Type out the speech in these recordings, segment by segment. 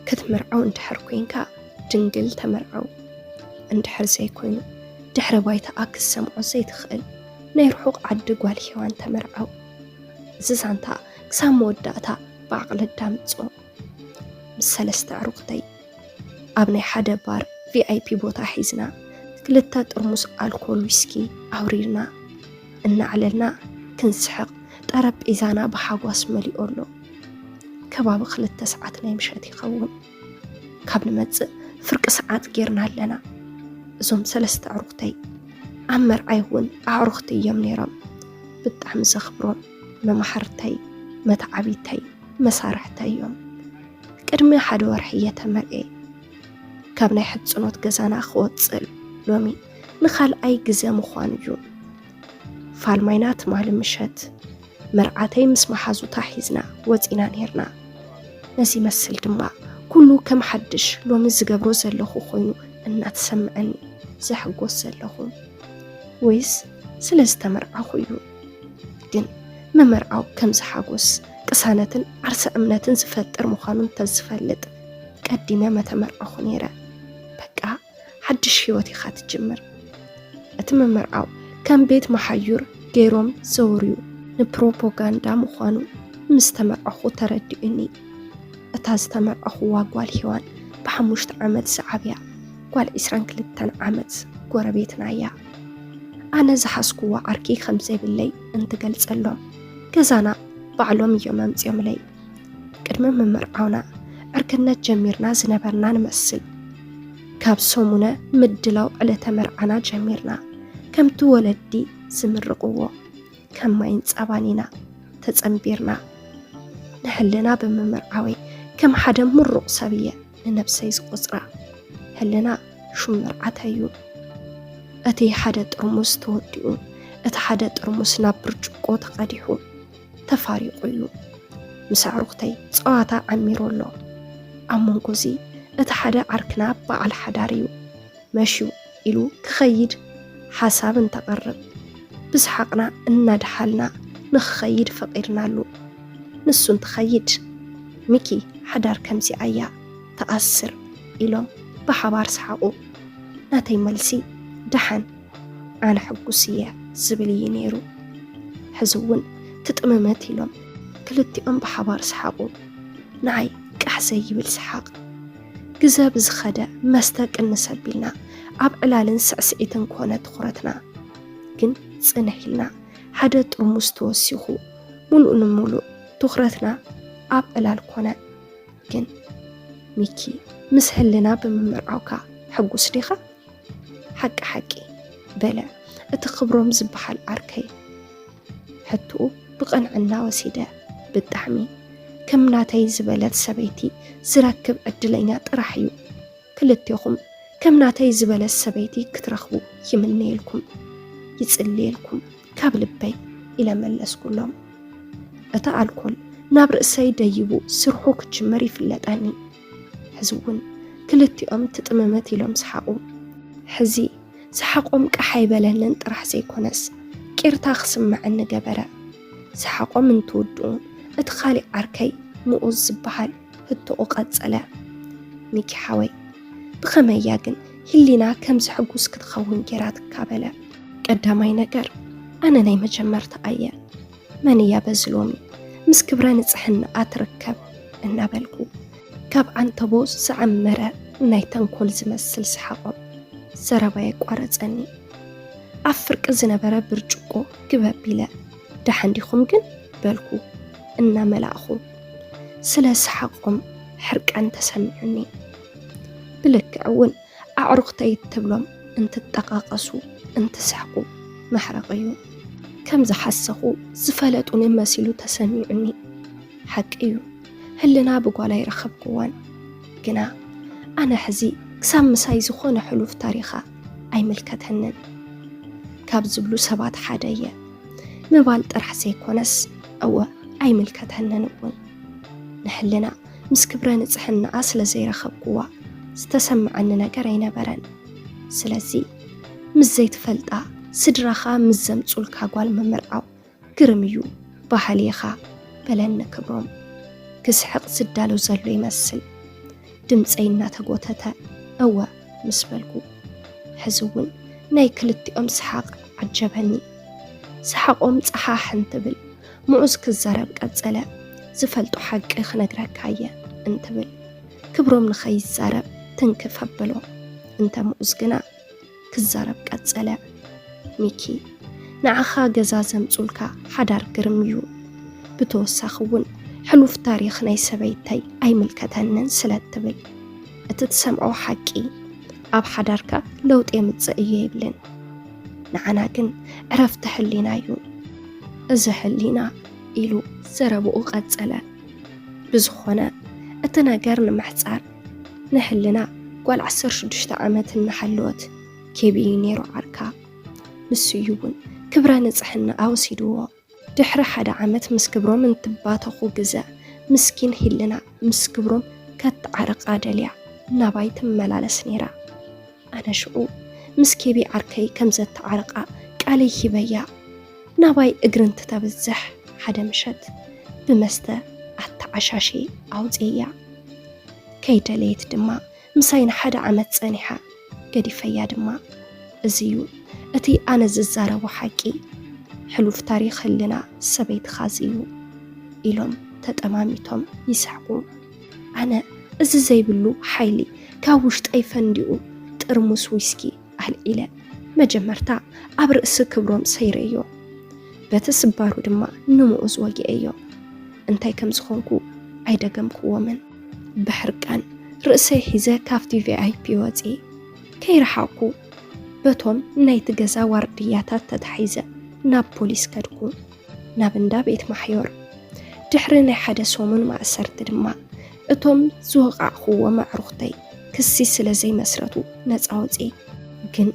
ክትምርዓው እንድሕር ኮይንካ ድንግል ተመርዓው፣ እንድሕር ዘይኮይኑ ድሕረ ባይታኣ ክትሰምዖ ዘይትኽእል ናይ ርሑቕ ዓዲ ጓል ሄዋን ተመርዓው። እዚ ዛንታ ክሳብ መወዳእታ ብዓቕሊ ኣዳምጾ። ምስ ሰለስተ ኣዕሩኽተይ ኣብ ናይ ሓደ ባር ቪኣይፒ ቦታ ሒዝና ክልተ ጥርሙስ ኣልኮል ዊስኪ ኣውሪድና እናዕለልና ክንስሕቕ ጠረጴዛና ብሓጓስ መሊኡ ኣሎ። ከባቢ ክልተ ሰዓት ናይ ምሸት ይኸውን። ካብ ንመጽእ ፍርቂ ሰዓት ጌርና ኣለና። እዞም ሰለስተ ኣዕሩኽተይ ኣብ መርዓይ እውን ኣዕሩኽቲ እዮም ነይሮም። ብጣዕሚ ዘኽብሮም መማህርተይ፣ መተዓቢተይ፣ መሳርሕተይ እዮም። ቅድሚ ሓደ ወርሒ እየ ተመርዕየ። ካብ ናይ ሕጽኖት ገዛና ክወጽእ ሎሚ ንኻልኣይ ግዘ ምዃኑ እዩ። ፋልማይና ትማሊ ምሸት መርዓተይ ምስ መሓዙታ ሒዝና ወጺና ነይርና። ነዚ ይመስል ድማ ኩሉ ከም ሓድሽ ሎሚ ዝገብሮ ዘለኹ ኮይኑ እናተሰምዐኒ ዘሕጎስ ዘለኹ። ወይስ ስለ ዝተመርዓኹ እዩ? ግን ምምርዓው ከምዚ ሓጎስ፣ ቅሳነትን ዓርሰ እምነትን ዝፈጥር ምዃኑ እንተዝፈልጥ ቀዲመ መተመርዓኹ ነይረ። በቃ ሓድሽ ህይወት ኢኻ ትጅምር። እቲ ምምርዓው ከም ቤት መሓዩር ገይሮም ዘውርዩ ንፕሮፓጋንዳ ምዃኑ ምስ ተመርዓኹ ተረዲኡኒ። እታ ዝተመርዓኹዋ ጓል ሄዋን ብሓሙሽተ ዓመት ዝዓብያ ጓል ዒስራን ክልተን ዓመት ጎረቤትና እያ። ኣነ ዝሓዝኩዋ ዓርኪ ከም ዘይብለይ እንትገልጸሎም ገዛና ባዕሎም እዮም ኣምጺኦምለይ። ቅድሚ ምምርዓውና ዕርክነት ጀሚርና ዝነበርና ንመስል። ካብ ሰሙነ ምድላው ዕለተ መርዓና ጀሚርና ከምቲ ወለዲ ዝምርቕዎ ከም ማይን ጸባን ኢና ተጸንቢርና። ንሕልና ብምምርዓወይ ከም ሓደ ምሩቕ ሰብ እየ ንነብሰይ ዝቖጽራ። ሕልና ሹም መርዓተይ እዩ። እቲ ሓደ ጥርሙስ ተወዲኡ፣ እቲ ሓደ ጥርሙስ ናብ ብርጭቆ ተቐዲሑ ተፋሪቑ እዩ። ምስ ኣዕሩኽተይ ጸዋታ ዓሚሩ ኣሎ። ኣብ መንጎ እዚ እቲ ሓደ ዓርክና በዓል ሓዳር እዩ። መሽዩ ኢሉ ክኸይድ ሓሳብ እንተቕርብ፣ ብሰሓቕና እናደሓልና ንኽኸይድ ፈቒድናሉ። ንሱ እንትኸይድ፣ "ሚኪ፣ ሓዳር ከምዚኣ እያ፣ ተኣስር" ኢሎም ብሓባር ሰሓቑ። ናተይ መልሲ፣ "ደሓን፣ ኣነ ሕጉስ እየ" ዝብል እዩ ነይሩ። ሕዚ እውን ትጥምምት ኢሎም ክልቲኦም ብሓባር ሰሓቑ። ንዓይ ቃሕ ዘይብል ሰሓቕ። ግዘ ብዝኸደ መስተ ቅንስ ኣቢልና ኣብ ዕላልን ስዕስዒትን ኮነ ትኹረትና። ግን ጽንሕ ኢልና ሓደ ጥርሙስ ተወሲኹ፣ ሙሉእ ንሙሉእ ትኹረትና ኣብ ዕላል ኮነ። ግን ሚኪ፣ ምስ ሕልና ብምምርዓውካ ሕጉስ ዲኻ? ሓቂ ሓቂ በለ እቲ ክብሮም ዝበሃል ዓርከይ። ሕቶኡ ብቕንዕና ወሲደ፣ ብጣዕሚ ከም ናተይ ዝበለት ሰበይቲ ዝረክብ ዕድለኛ ጥራሕ እዩ። ክልቴኹም ከም ናተይ ዝበለት ሰበይቲ ክትረኽቡ ይምነየልኩም፣ ይጽልየልኩም ካብ ልበይ ኢለ መለስኩሎም። እቲ ኣልኮል ናብ ርእሰይ ደይቡ ስርሑ ክጅምር ይፍለጠኒ። ሕዚ እውን ክልቲኦም ትጥምምት ኢሎም ሰሓቑ። ሕዚ ሰሓቖም ቃሕ ኣይበለንን ጥራሕ ዘይኮነስ ቂርታ ክስምዐኒ ገበረ። ሰሓቖም እንትውድኡ እቲ ካሊእ ዓርከይ ንኡስ ዝበሃል ህቶኡ ቀጸለ። "ሚኪ ሓወይ፣ ብኸመይ እያ ግን ህሊና ከምዚ ሕጉስ ክትኸውን ጌራትካ?" በለ። ቀዳማይ ነገር ኣነ ናይ መጀመርታ ኣየ። መን እያ በዚ ሎሚ ምስ ክብረ ንጽሕናኣ ትርከብ እናበልኩ ካብ ዓንተቦ ዝዓመረ ናይ ተንኮል ዝመስል ሰሓቖም ዘረባይ ኣቋረጸኒ። ኣብ ፍርቂ ዝነበረ ብርጭቆ ግበ ኣቢለ፣ "ደሓን ዲኹም ግን?" በልኩ እናመላእኹ። ስለ ሰሓቖም ሕርቃን ተሰሚዑኒ። ብልክዕ እውን ኣዕሩኽተይ እትብሎም እንትጠቓቐሱ እንትስሕቁ መሕረቒ እዩ። ከም ዝሓሰኹ ዝፈለጡኒ መሲሉ ተሰሚዑኒ። ሓቂ እዩ፣ ህልና ብጓል ኣይረኸብኩዋን። ግና ኣነ ሕዚ ክሳብ ምሳይ ዝኾነ ሕሉፍ ታሪኻ ኣይምልከተንን ካብ ዝብሉ ሰባት ሓደ እየ። ምባል ጥራሕ ዘይኮነስ፣ እወ ኣይምልከተንን እውን። ንሕልና ምስ ክብረ ንጽሕናኣ ስለ ዘይረኸብኩዋ ዝተሰምዓኒ ነገር ኣይነበረን። ስለዚ ምስ ዘይትፈልጣ ስድራኻ ምስ ዘምጹልካ ጓል ምምርዓው ግርም እዩ፣ በሃሊ ኢኻ በለኒ ክብሮም ክስሕቕ ዝዳሎ ዘሎ ይመስል። ድምፀይ እናተጎተተ እወ ምስ በልኩ፣ ሕዚ እውን ናይ ክልቲኦም ሰሓቕ ዓጀበኒ። ሰሓቖም ፀሓሕ እንትብል፣ ምዑዝ ክዛረብ ቀጸለ። ዝፈልጦ ሓቂ ክነግረካ እየ እንትብል፣ ክብሮም ንኸይዛረብ ትንክፍ ኣብሎ። እንተ ምዑዝ ግና ክዛረብ ቀጸለ። ሚኪ፣ ንዓኻ ገዛ ዘምጹልካ ሓዳር ግርም እዩ። ብተወሳኺ እውን ሕሉፍ ታሪኽ ናይ ሰበይተይ ኣይምልከተንን ስለ እትብል፣ እቲ ትሰምዖ ሓቂ ኣብ ሓዳርካ ለውጢ የምጽእ እየ ይብልን። ንዓና ግን ዕረፍቲ ሕሊና እዩ። እዚ ሕሊና ኢሉ ዘረብኡ ቀጸለ። ብዝኾነ እቲ ነገር ንምሕጻር ንሕልና ጓል ዓሰርተ ሽዱሽተ ዓመት እናሓለወት ኬቢ እዩ ነይሩ ዓርካ። ንሱ እዩ እውን ክብረ ንጽሕና ኣውሲድዎ። ድሕሪ ሓደ ዓመት ምስ ክብሮም እንትባተኹ ግዘ ምስኪን ሂልና ምስ ክብሮም ከትዓርቃ ደልያ ናባይ ትመላለስ ነይራ። ኣነ ሽዑ ምስ ኬቢ ዓርከይ ከም ዘተዓርቃ ቃለይ ሂበያ። ናባይ እግሪ እንትተብዝሕ ሓደ ምሸት ብመስተ ኣተዓሻሺ ኣውፅያ። ከይደለየት ድማ ምሳይ ንሓደ ዓመት ጸኒሓ ገዲፈያ ድማ። እዚ እዩ እቲ ኣነ ዝዛረቦ ሓቂ። ሕሉፍ ታሪኽ ህልና ሰበይትኻ እዚ እዩ ኢሎም ተጠማሚቶም ይስሕቁ። ኣነ እዚ ዘይብሉ ሓይሊ ካብ ውሽጠይ ፈንዲኡ ጥርሙስ ዊስኪ ኣልዒለ መጀመርታ ኣብ ርእሲ ክብሮም ሰይረዮ። በቲ ስባሩ ድማ ንምኡዝ ወጊአዮ። እንታይ ከም ዝኾንኩ ኣይደገምክዎምን። ብሕርቃን ርእሰይ ሒዘ ካብቲ ቪኣይፒ ወጺኤ። ከይረሓቕኩ በቶም ናይቲ ገዛ ዋርድያታት ተታሒዘ ናብ ፖሊስ ከድኩ፣ ናብ እንዳ ቤት ማሕዮር። ድሕሪ ናይ ሓደ ሰሙን ማእሰርቲ ድማ እቶም ዝወቓዕኽዎም ኣዕሩኽተይ ክሲ ስለ ዘይመስረቱ ነጻ ወጺኤ። ግን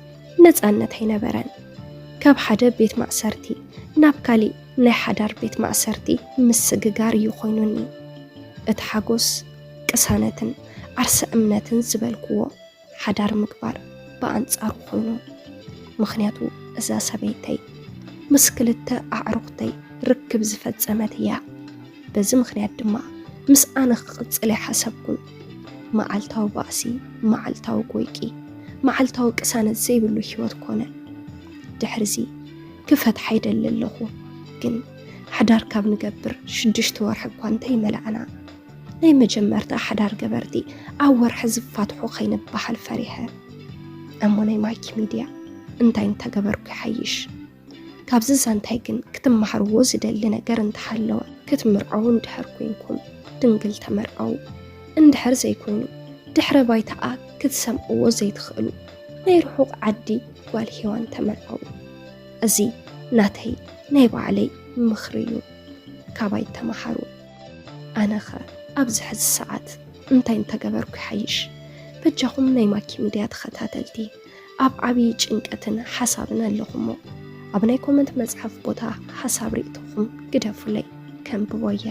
ነጻነት ኣይነበረን። ካብ ሓደ ቤት ማእሰርቲ ናብ ካሊእ ናይ ሓዳር ቤት ማእሰርቲ ምስግጋር እዩ ኮይኑኒ። እቲ ሓጎስ፣ ቅሳነትን ዓርሰ እምነትን ዝበልክዎ ሓዳር ምግባር ብኣንጻሩ ኮይኑ። ምኽንያቱ እዛ ሰበይተይ ምስ ክልተ ኣዕሩኽተይ ርክብ ዝፈጸመት እያ። በዚ ምኽንያት ድማ ምስ ኣነ ክቕጽል ኣይሓሰብኩን። መዓልታዊ ባእሲ፣ መዓልታዊ ጎይቂ፣ መዓልታዊ ቅሳነት ዘይብሉ ህይወት ኮነ። ድሕርዚ ክፈትሓ ይደሊ ኣለኹ፣ ግን ሓዳር ካብ ንገብር ሽዱሽተ ወርሒ እኳ እንተይመልኣና፣ ናይ መጀመርታ ሓዳር ገበርቲ ኣብ ወርሒ ዝፋትሑ ከይንበሃል ፈሪሐ። እሞ ናይ ማኪ ሚድያ እንታይ እንተገበርኩ ይሓይሽ? ካብዚ ዛንታይ ግን ክትመሃርዎ ዝደሊ ነገር እንተሃለወ፣ ክትምርዐዉ እንድሕር ኮይንኩም ድንግል ተመርዐዉ፣ እንድሕር ዘይኮይኑ ድሕረ ባይታኣ ክትሰምዕዎ ዘይትኽእሉ ናይ ርሑቕ ዓዲ ጓል ሄዋን ተመርዐዉ። እዚ ናተይ ናይ ባዕለይ ምኽሪ እዩ። ካባይ ተመሃሩ። ኣነኸ ኣብዚ ሕዚ ሰዓት እንታይ እንተገበርኩ ይሓይሽ? በጃኹም ናይ ማኪ ሚድያ ተኸታተልቲ ኣብ ዓብዪ ጭንቀትን ሓሳብን ኣለኹሞ ኣብ ናይ ኮመንት መጽሓፍ ቦታ ሓሳብ ርእይቶኹም ግደፉለይ፣ ከንብቦ እየ።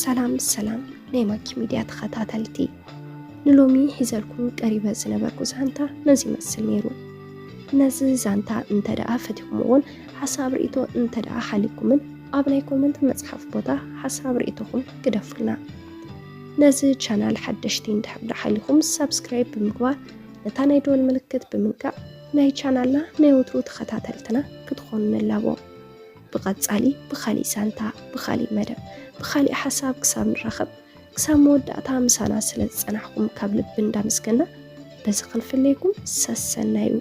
ሰላም ሰላም ናይ ማኪ ሚድያ ተኸታተልቲ፣ ንሎሚ ሒዘልኩም ቀሪበ ዝነበርኩ ዛንታ ነዚ ይመስል ነይሩ። ነዚ ዛንታ እንተ ደኣ ፈቲኹምዎን ሓሳብ ርእይቶ እንተ ደኣ ሓሊኩምን ኣብ ናይ ኮመንት መጽሓፍ ቦታ ሓሳብ ርእይቶኹም ግደፉልና። ነዚ ቻናል ሓደሽቲ እንድሕር ደኣ ሓሊኹም ሳብስክራይብ ብምግባር ነታ ናይ ደወል ምልክት ብምንካእ ናይ ቻናልና ናይ ወትሩ ተኸታተልትና ክትኾኑ ንላቦ። ብቐጻሊ ብኻሊእ ዛንታ፣ ብኻሊእ መደብ፣ ብኻሊእ ሓሳብ ክሳብ ንራኸብ፣ ክሳብ መወዳእታ ምሳና ስለ ዝጸናሕኩም ካብ ልቢ እንዳመስገና፣ በዚ ክንፍለየኩም ሰሰናዩ።